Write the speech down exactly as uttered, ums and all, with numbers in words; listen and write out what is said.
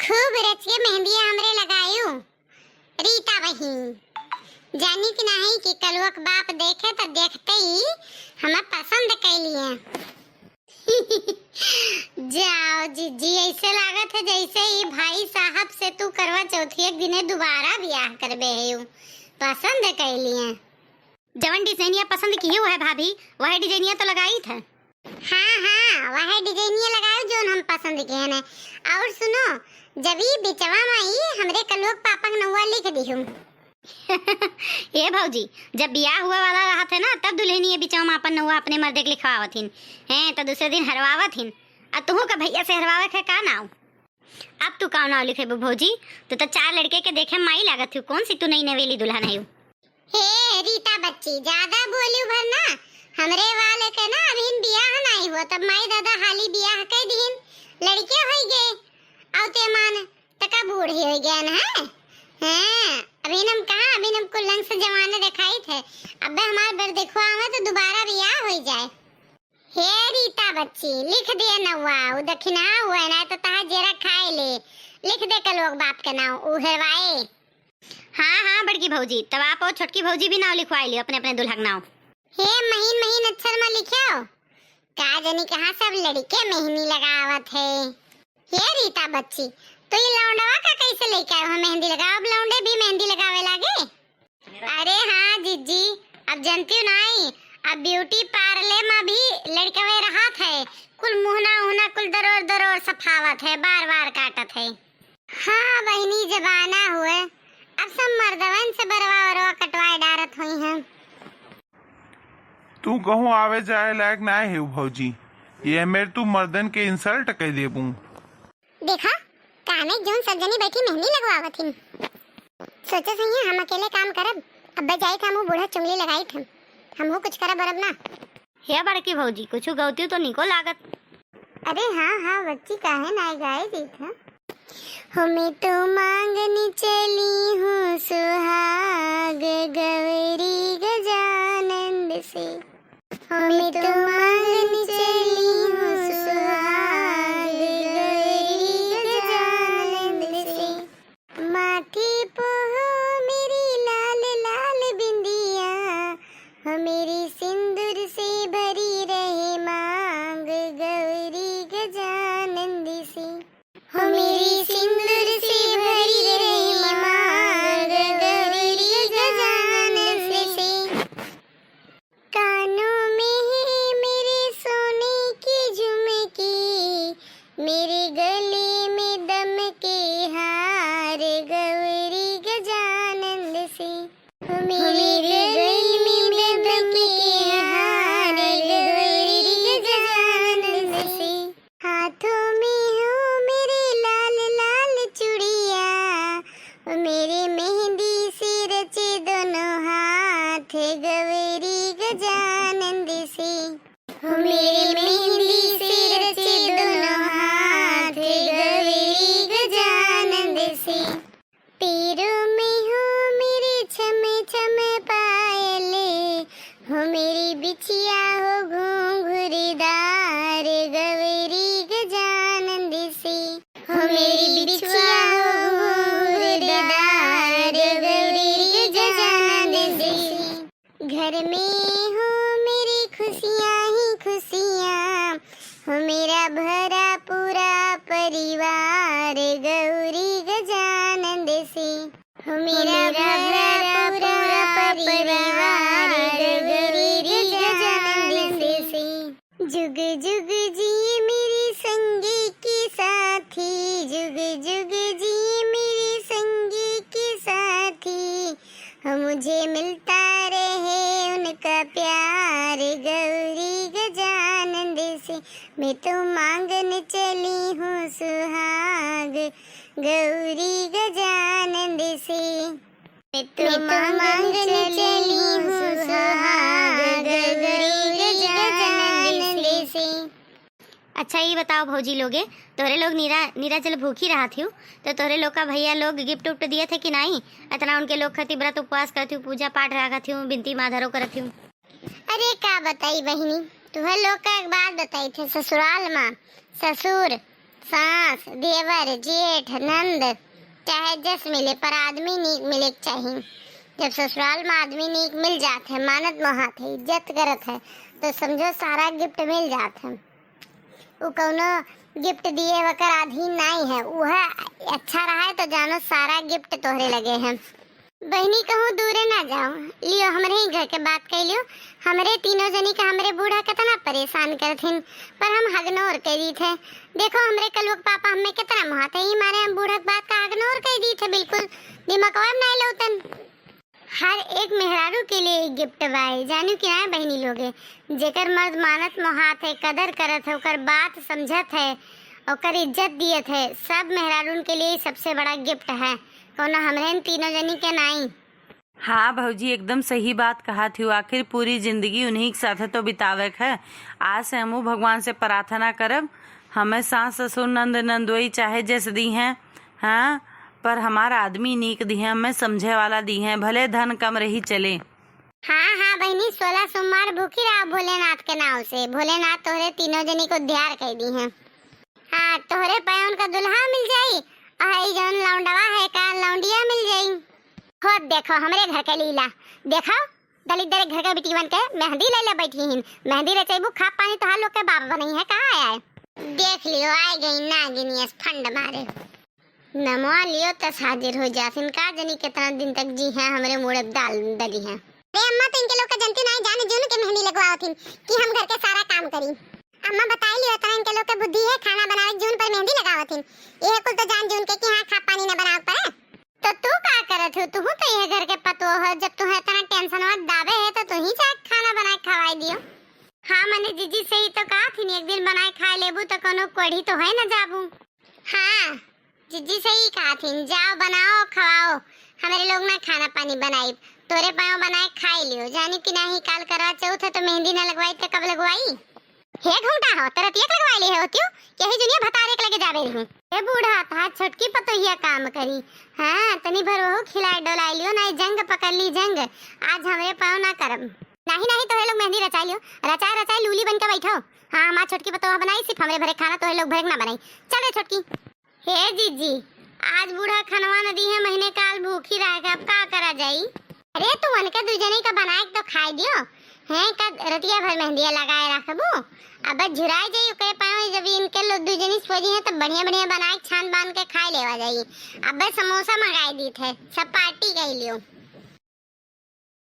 खूब रच के मेहंदिया हमरे लगायू, रीता बहिन। जानी कि नाही कि कलुआ क बाप देखे त देखते ही हमें पसंद कैलिए। जाओ जिज्जी, ऐसे लागत है जैसे ही भाई साहब से तू करवा चौथिया के दिने दोबारा बियाह करबे है। पसंद कैलिए। जवन डिजाइनिया पसंद किहू है भाभी, वह डिजाइनिया तो लगाइत है। हाँ, हाँ, वह डिजाइनिया लगायू जौन हम पसंद किहे हैं। और सुनो, जब ई बिचवा मा ई हमरे कलुआ क पापा क नउआ लिख दिहू। ए भौजी, जब बियाह हुए वाला रहत है ना, तब दुल्हनिया बिचवा मा आपन नउआ अपने मर्दे के लिखवावत हिन। हैं, तो दूसरे दिन हरवावत हिन। आ तुहू का भैया से हरवावे के का नाव? अब तू का नाव लिखेबू भौजी? तू तो चार लड़के के देखे माई लागत हू, कौन सी तू नई नवेली दुल्हन है? हे रीता बच्ची, ज्यादा बोलियो भर ना। हमरे वाले के ना अभिन बियाह नाई हुआ, तब माई दादा हाली बियाह कइ दिहिन, लड़के होई गए। अउ ते मान तका बूढ़ी होई गए ना है। हाँ, अभिन हम कहाँ, अभिन हम कुल रंग से जवाने देखाइत है। अबे हमार बेर देखो आवे तो दोबारा बियाह होई जाए। हे रीता बच्ची, लिख दे नउआ, उ दखिना हुए ना तो तहा जेरा खाए ले। लिख दे कलुआ क बाप के नाव, उ हेरवाए। हाँ, हाँ, बड़की भौजी, तब आप और छोटकी भौजी भी नाव लिखवाए लियो अपने, अपने दुल्हा के नाव। हे महीन, महीन अक्षर मा लिख्यो। का जानी कहाँ सब लड़के मेहंदी लगावत है। हे रीता बच्ची, तो ये लौंडवा का कैसे लेके आए हो मेहंदी लगावे? अब लौंडे भी मेहंदी लगावे लागे? अरे हाँ जिज्जी, अब जनतिउ नाई, अब ब्यूटी पार्लर मा भी लड़कवे रहत है, कुल मुहना उहना कुल दरोर दरोर सफावत है, बार बार काटत है। हाँ बहिनी, जमाना हुए, अब सब मर्दवन से बरवा वरवा कटवाए डारत होइहैं। तू कहूँ आवे जाए लायक नाय है भौजी, ये मेर तू मर्दन के insult कइ देबू। देखा, काने जौन सब जनी बैठी मेहंदी लगवावत हिन। सोचे सही हम अकेले काम करब, अब्बे जाइत हम बूढ़ा चुंगली लगाइत हम, हमहू कुछ करब बरब ना। हे बड़की भौजी, कुछ गौतियो तो निको लागत। अरे हाँ, हाँ बच्ची, काहे नाय गाए देत है। हो मैं तो मांगने चली हूँ सुहाग गौरी गजानंद से। हो मैं तो मांगने चली हूँ सुहाग गौरी गजानंद से। माथे पे हो मेरी लाल लाल बिंदिया, हो मेरी सिंदूर से भरी रहे मांग गौरी गजानंद से। हो मेरी सिंदूर से भरी रहे मांग गौरी गजानंद से। कानों में है मेरे सोने की झुमकी, मेरे गले में दमके हार गौरी गजानंद से। मेरे गले में दमके हार गौरी गजानंद से। हाथों में हो मेरे लाल लाल चूड़िया, ओ मेरे मेहंदी से रचे दोनों हाथ गौरी गजानंद से। ओ मेरे मेहंदी से रचे दोनों हाथ गौरी गजानंद से। पैरों में हो मेरे छम छम पायल, हो मेरी बिछिया हो घुंघरीदार गौरी गजानंद से। हो मेरी बिछिया हो घुंघरीदार गौरी गजानंद से। घर में हो मेरी खुशियाँ ही खुशियाँ, हो मेरा भरा पूरा परिवार गौरी गजानंद से। हो मेरा भरा पूरा परिवार गौरी गजानंद से। जुग जुग जिए मेरे संगी के साथी, जुग जुग जिए मेरे संगी के साथी। हो मुझे मिलता रहे उनका प्यार गौरी गजानंद से। मैं तो मांगने चली हूँ सुहाग गौरी गजानंद से। मैं तो मांगने चली हूँ सुहाग गौरी गजानंद से। अच्छा, ई बताओ भौजी लोगे, तोहरे लोग नीरा, नीरा जल भूखी रहत हिउ, तो तोहरे लोग का भैया लोग gift उफ्ट दियत है कि नाहीं? इतना उनके लोग खातिर व्रत उपवास करत हिउ, पूजा पाठ रखत हिउ, बिनती माधरो करत हिउ। अरे का बताई बहिनी, तुहे लोग का एक बात बताई थे, ससुराल मा ससुर सास, देवर, जेठ, नंद, चाहे जस मिले, पर आदमी नीक मिले के चाही। जब ससुराल में आदमी नीक मिल जात है, मानत मोहात है, इज्जत करत है, तो समझो सारा गिफ्ट मिल जात है। उ कौनो गिफ्ट दिए वकर अधीन नाई है, उहे अच्छा रहा है तो जानो सारा गिफ्ट तोहरे लगे हैं। बहिनी कहूँ दूरे ना जाओ, लियो हमरे ही घर के बात कह लियो। हमरे तीनों जनी का हमरे बूढ़ा कितना परेशान करथिन, पर हम हगनोर कह दी थे। देखो हमरे कलुआ के पापा हमें कितना मुहाते ही मारे, हम बूढ़ा के बात का हगनोर कह दी थे, बिल्कुल दिमागवा में नहीं लौतन। हर एक मेहरारू के लिए एक गिफ्ट बाय, जानू कि ना बहिनी लोगे, जेकर मर्द मानत मोहात है, कदर करत है, ओकर बात समझत है, ओकर इज्जत दियत है, सब मेहरारून के लिए सबसे बड़ा गिफ्ट है, कौनो हमरे तीनों जनी के नाई। हाँ भौजी, एकदम सही बात कहा थी। आखिर पूरी जिंदगी उन्हीं के साथ तो बितावे के है। आज से हमहू भगवान से प्रार्थना करब, हमें सास ससुर नंद नंदोई चाहे जस दी हैं, हाँ, पर हमार आदमी नीक दी हैं, हमें समझे वाला दी हैं, भले धन कम रही चले। हाँ हाँ बहिनी, सोलह सोमवार भूखी रहा भोलेनाथ के नाव से, भोलेनाथ तोहरे तीनों जनी को उद्धार कर दी हैं। हाँ, तोहरे पायों का दुल्हा मिल जाई, और ई जौन लौंडवा है का लौंडिया मिल जाई। हो देखो हमरे घर के लीला, देखो दलिद्दर घर के बिटिवन के मेहंदी ले ले बैठी हिन। मेहंदी रचैबू, खा पानी तोहार लोग के बाप बनई है, कहाँ आया है? देख लियो, आए गई नागिनियस फंड मारे। नमवा लियो तस हाजिर हो जाथिन, का जनी कितना दिन तक जी हैं, हमरे मुड़े दाल डली हैं। अरे अम्मा, तो इनके लोग का जनती नहीं, जान जून के मेहंदी लगवावत हिन कि हम घर के सारा काम करी। अम्मा बताई लियो, इतना इनके लोग के बुद्धि है, खाना बनावे जून पर मेहंदी लगावत हिन। ये कुल तो जान जून के कि हाँ, खा पानी न बनावे पड़े। तो तू का करत हो? तू तो यह घर के पतोह हो, जब तुम्हें इतना टेंशन मत दाबे है तो तू ही जा खाना बनाए खवाई दियो। हाँ मने जीजी सही तो कहा थी, एक दिन बनाए खाए लेबू तो कोनो कोढ़ी तो है न जाबू। हाँ जीजी सही कहा थी, जाओ बनाओ खवाओ, हमारे लोग ना खाना पानी बनाई, तोरे पायो बनाए खाई लियो। जानी कि नाही काल करवा चौथ है तो मेहंदी ना लगवाई तो कब लगवाई? हे घूटा हो, तो रतिया के लगवाई ली है होतियो, यही जुनिया भतारे के लगे जाबे रही। ए बूढ़ा, तहार छोटकी पतोहिया काम करी। हाँ, तनी भर वहू खिलाए डोलाए लियो, नाही जंग पकड़ ली जंग। आज हमरे पाँव ना करब। नाही, नाही, तोहरे लोग मेहंदी रचाई लियो। रचाए, रचाए लूली बन के बैठो। हाँ, हमार छोटकी पतोह बनाई, सिर्फ हमरे भरे खाना, तोहरे लोग भरे के ना बनाई। चल रे छोटकी। हे जीजी, आज बूढ़ा खनवा न दी है, महीने काल भूखी रह के, अब का करा जाई? अरे, तू उनके दू जने का बनाए के तो खाए दियो। हैं, का रतिया भर मेहंदिया लगाए रखबू? अब झुराए जाई, ओकरे पाँव जब इनके लो दू जनी सोजी हैं, तब बढ़िया बढ़िया बनाए के छान बांध के खाए लेवा जाई। अब समोसा मंगाए दी थे, सब पार्टी कई लियो।